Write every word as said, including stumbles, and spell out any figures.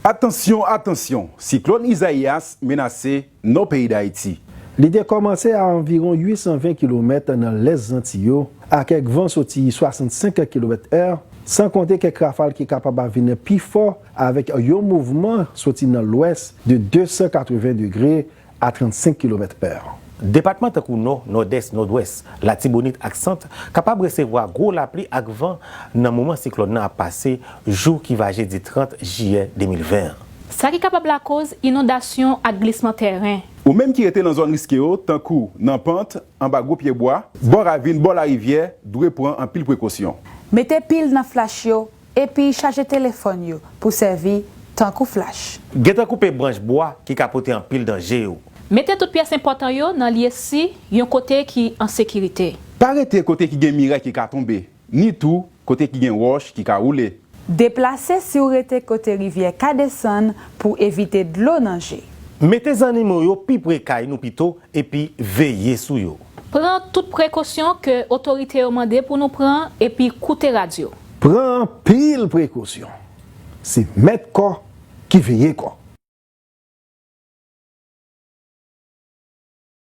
Atansyon, atansyon! Siklòn Isaias menase nò peyi Dayiti. Li te kòmanse a anviwon uit san ven kilomèt nan lès Zanti yo, ak kèk van soti swasannsenk kilomèt è, san konte kèk rafal ki kapab ap vin pi fò, avèk yon mouvman soti nan lwès de de san katreven degre a trannsenk kilomèt è. Depatman tankou Nò, Nòdès, Nòdwès, Latibonit ak Sant kapab resevwa gwo lapli ak van nan moman siklòn nan ap pase, jou ki va jedi trant jiyè de mil ven an. Sa ki kapab lakoz inondasyon ak glisman tèren. Ou menm ki rete nan zòn riske yo, tankou nan pant, anba gwo pyebwa, bò ravin, bò larivyè, dwe pran anpil prekosyon. Mete pil nan flach yo, epi chaje telefòn yo pou sèvi tankou flach. Gentan koupe branch bwa ki ka pote anpil danje yo. Mete tout pyès enpòtan yo nan lye si, yon kote ki an sekirite. Pa rete kote ki gen miray ki ka tonbe, ni tou kote ki gen wòch ki ka woule. Deplase si w rete kote rivyè ka desann pou evite dlo nan je. Mete zannimo yo pi pre kay nou pito epi veye sou yo. Pran tout prekosyon ke otorite yo mande pou nou pran epi koute radyo. Pran anpil prekosyon. Se mèt kò ki veye kò.